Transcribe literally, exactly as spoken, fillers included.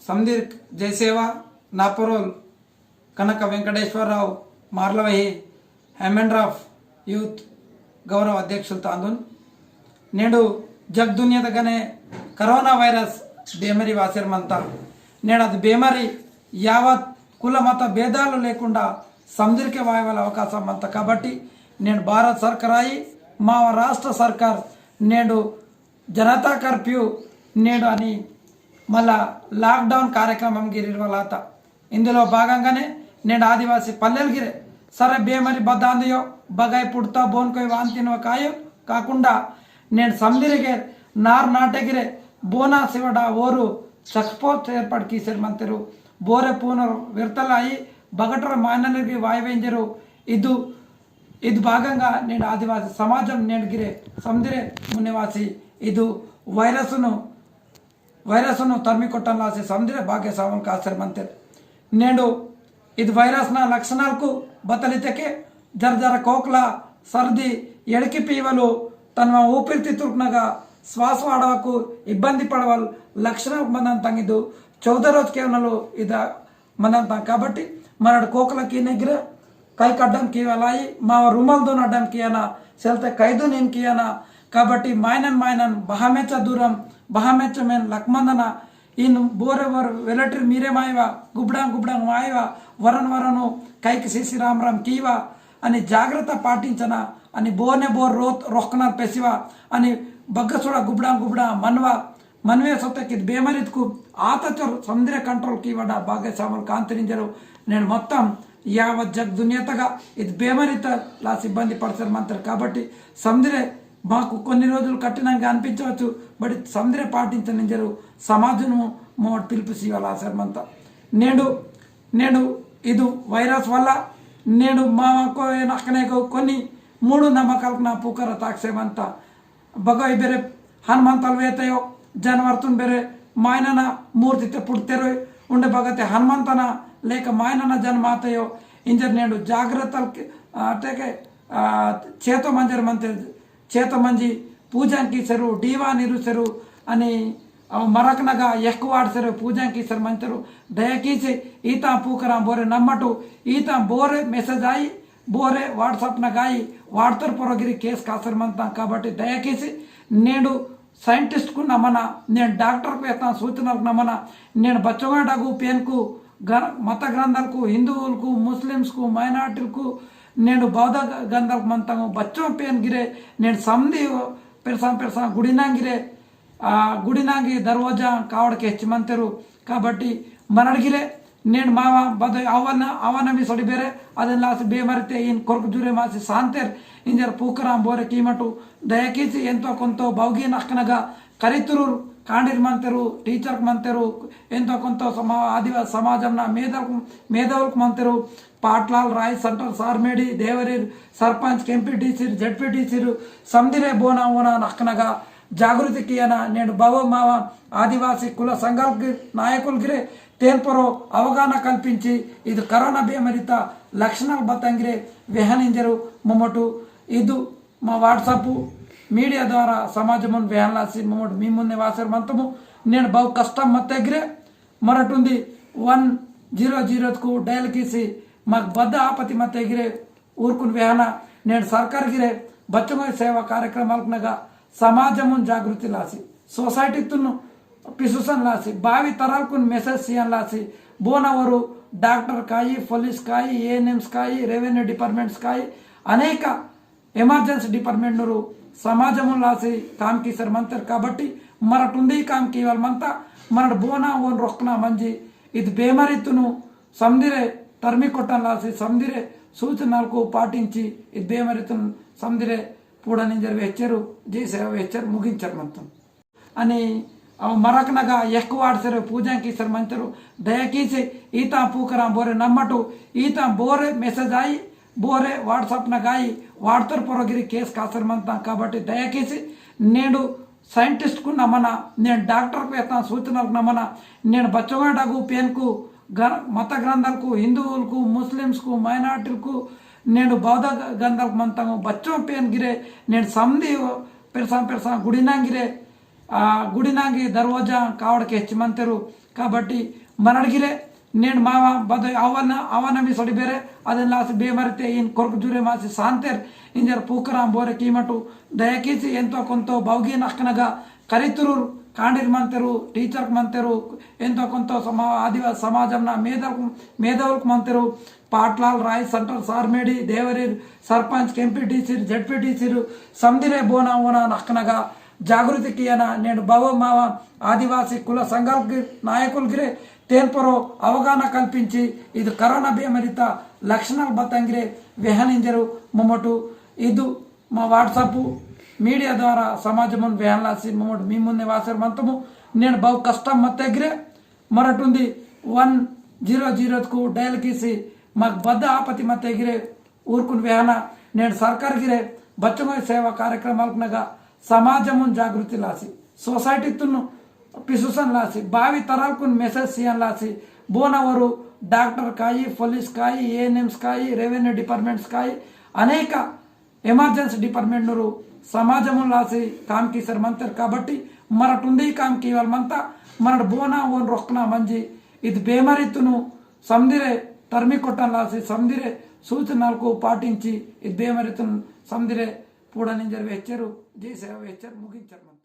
समदीर जय सेवा, ना पोरोल कनक वेंकटेश्वरराव मार्लवही, हेमंड राफ यूथ गौरव अध्यक्षुलु तांदुन। नेंडु जग दुनिया दगने कोरोना वायरस बेमारी वासेर मंता। नेंडु अदि बेमारी यावत कुल मत भेदालु लेकुंडा समदीरके वायवाल अवकाशम मंता। काबट्टी नेंडु भारत सरकार आई, माव राष्ट्र सरकार नेंडु जनता कर्फ्यू नेंडु अनि मल्ला lockdown कार्यक्रमम गिर इरवालाता। इंदुलो भागंगाने नेंडु आदिवासी पल्लेलु गिरे सरे बेमारी बद्दांदियो, बगाई पुड़ता बोन कोई वांतिनो कायो काकुंडा नेंडु समदीरगे नार नाटे गिरे बोना सिवड़ा ओरु check post एर्पाटु कीसेर मंतेरु। बोरे पूनर विरतलाई बगटर मायनलगी वायवेंजरु। इदु इदु भागंगा नेंडु आदिवासी समाजम नेंडु गिरे समदीरे मुन्ने वासी इदु वायरसनु, वायरसनु तर्मी कोट्टनलासी समदीरे भाग्यशावल कासेर मंतेर। नेंडु इदु वायरसना लक्षणालकु बतलितेके जर जर कोकला, सर्दी, एड़की पीवलु, तन्वा ऊपिरितित्तुलकनगा श्वास वाड़वकु इब्बंदी पड़वल लक्षणालकु मंदंतंग इदु चौदह रोज केवनलु इद मंदंता। काबट्टी मरड़ कोकला कीनेगिरे कैक अड्डम कीवालाई, माव रुमालदुन अड्डम कियाना, सेलते कैदुन इन कियाना। काबट्टी मायनन मायनन बहामेचा दूरम, बहामेचा मेन लकमंदना। इन बोरे वर वेलट्री मीरे मायवा, गुबडांग गुबडांग मायवा, वरन वरनु कैक सीसी राम राम कीवा, अनि जाग्रता पाटिंचना, अनि बोने बोर रोत रोकना पेसिवा, अनि बग्गसुड़ा गुबडांग गुबडांग मनवा, मनवे सोते किद बेमारितकु आतचोर समदीरे control कीवाड़ा भाग्यशावल कांतेर इंजरु। नेंडु मोत्तम यावत जग दुनियातगा इद बेमारित लासी इब्बंदी पड़सेर मंतेर। काबट्टी समदीरे माकु कोन्नि रोजुलु कठिनंगा अनिपिंचवच्चु, but समदीरे पाटिंचंडी इंजरु समाजनु मोट पिलुपु सीवाल आसेर मंता। नेंडु, नेंडु इदु वायरस वल्ला नेंडु मावको ए नक्कनेको कोन्नि मूडु नम्मकालकु ना पूकर ताकसेर मंता। बगोई बेरे हनुमंतल वेतयो, जनवरतुन बेरे मायनना मूर्तिते पुड़तेरो, उंडे बगते हनुमंतना लेक मायनना जन मातयो, इंजर नेंडु जाग्रतल के, आ, तेके, आ, चेतो मंजर मंते, चेतो मंजी पूजन कीसेरु, दीवान इरुसेरु, अनि अव मरकनगा एक्क वाड़सेरु पूजन कीसेरु मंतेरु। दयकीसी ईता पूकरा बोरे नम्मटु, ईता बोरे message आई, बोरे WhatsApp नगाई, वाड़तोर पोरोगिरी case कासेर मंता। काबट्टी दयकीसी नेंडु scientist कु नमना, नेंडु doctor कु एता सूचनलकु नमना, नेंडु बच्चोंगा डगु पेनकु, गर-, मत ग्रंथालकु, हिंदुवुलकु, मुस्लिम्सकु, minority लकु, नेंडु बौद्ध ग-, ग्रंथालकु मंतंगु, बच्चों पेन गिरे, नेंडु समदी पेरसा पेरसा गुड़िनांगिरे, आ, गुड़िनांगी दरवाजा कावड़ केच्चि मंतेरु। काबट्टी मनड़गिरे, नेंडु मावा बदो आवाना, आवाना मी सोड़ी बेरे, अदन लासी बेमारिते इन कोरक जुरे मासी सांतेर, इंजर पूकरां बोरे कीमटु, दयकीसी एंतो कोंतो बौगी नक्कनगा करितुरुर, कांडीर मंतेरु, teacher मंतेरु, एंतो कोंतो समा-, आदिवासी समाजमना मेदल, मेदवल मंतेरु, पाटलाल, राय सेंटर, सारमेडी, देवरीर, सरपंच, एमपीटीसीर, जेडपीटीसीर, समदिरे बोना ओना नक्कनगा जागृति कियाना, नेंडु बवो मावा आदिवासी कुल संघालक नायकुलगिरे तेनपोरो अवगाहना कल्पिंची, इदु कोरोना बेमारिता लक्षणालु बतंगिरे वेहनिंजरु मोमोटु इदु मा WhatsApp media द्वारा समाजमुन वेहनलासी मोमोटु मी मुन्ने वासेर मंतमु। नेंडु बहु कष्टम मत्तेगिरे मरटुंदी one zero zero कु dial कीसी माक बद्द आपति मत्तेगिरे ऊरकुन वेहना। नेंडु सरकार गिरे बच्चों सेवा कार्यक्रमालकनगा समाजमुन जागृति लासी, society तुन पिसुसन लासी, भावी तरालकुन message सियन लासी, बोना वरु doctor काई, police काई, एएनएम्स काई, revenue departments काई, अनेक emergency department नुरु समाजमुन लासी काम कीसर मंतर। काबट्टी मरटुंदी काम कीवल मंता, मरट बोना ओन रोकना मंजी, इद बेमारितुनु समदिरे तर्मी कोट्टन लासी, समदिरे सूचनालकु पाटिंची, इद बेमारितुन समदिरे पूडनिंजर वेच्चरु, जय सेवा वेच्चरु, मुगिंचर मंतन। अनि अव मरकनगा एक्क वाडसेरु पूजन कीसर मंतरु, दयकीसी ईता पूकरा बोरे नम्मटु, ईता बोरे message आई, बोरे WhatsApp नगाई, वाडतर पोरोगिरी case कासर मंता। काबट्टी दयकीसी नेंडु scientist कु नमना, नेंडु doctor कु एता सूचनालकु नमना, नेंडु बच्चोंगा डगु पेनकु, गर-, मत ग्रंथालकु, हिंदुवुलकु, मुस्लिम्सकु, minorityलकु, नेंडु बौद्ध ग-, ग्रंथालकु मंतंगु बच्चों पेन गिरे, नेंडु समदी पेरसा पेरसा गुडिनांगिरे, ఆ గుడినాంగి దర్వాజా కావడకి హెచ్చి మంతెరు. కాబట్టి మనడ్గిరే నేండు మావ బద అవన అవనమి సొడి బేరే అదెన్ లాసి బేమరితే ఈన్ కొరకు జురే మాసి సాంతెర్ ఇంజర్ పూకరాం బోరె కీమటు దయకీసి ఎంతో కొంత బౌగి నక్కనగా కరితురు కాండిర్ మంతెరు, టీచర్కు మంతెరు, ఎంతో కొంత సమా-, ఆదివాసి సమాజంన మేధవులకు, మేధవులకు మంతెరు, పాట్లాల్, రాయ్ సెంటర్, సార్మేడి, దేవరీర్, సర్పంచ్, ఎంపీటీసీర్, జెడ్పీటీసీర్, సందిరే బోనా ఓనా నక్కనగా జాగృతి కియన నేండు బవ మావ ఆదివాసి కుల సంఘాలకి నాయకులకిరే తేన్పరో అవగాహన కల్పించి ఇది కరోనా బేమరిత లక్షణాలు బతంగిరే వెహనింజరు మొమటు ఇది మా WhatsApp మీడియా ద్వారా సమాజమున్ వేహన్లాసి మమ్మడు మీ ముందే వాసర్ మంతము. నేండు బహు కష్టం మత్తెగిరే మరటుండి వన్ జీరో జీరోకు డయల్ కీసి మాకు బద్ద ఆపతి మత్తెగిరే ఊరుకుని వేహన. నేండు సర్కార్ గిరే బచ్చంగ సేవ కార్యక్రమాలకునగా సమాజమున్ జాగృతి లాసి సొసైటీతును పిసుసన్ లాసి బావి తరాలకున్ మెసేజ్ సియన్ లాసి బోనవరు డాక్టర్ కాయి, పోలీస్ కాయి, ఏఎన్ఎంస్ కాయి, రెవెన్యూ డిపార్ట్మెంట్స్ కాయి అనేక ఎమర్జెన్సీ డిపార్ట్మెంట్ నూరు సమాజము లాసి కామ్ కీసర్ మంతర్ కాబట్టి మరటుండి కామ్ కీవల్ మంత మరడు బోనా ఓన్ రొక్కన మంజి ఇది బేమరితును సందిరే తర్మి కొట్టన్ లాసి సందిరే సూచనలకు పాటించి ఇది బేమరితును సందిరే పూడనింజర్ వెచ్చరు. జై సేవ వెచ్చరు ముగించరు.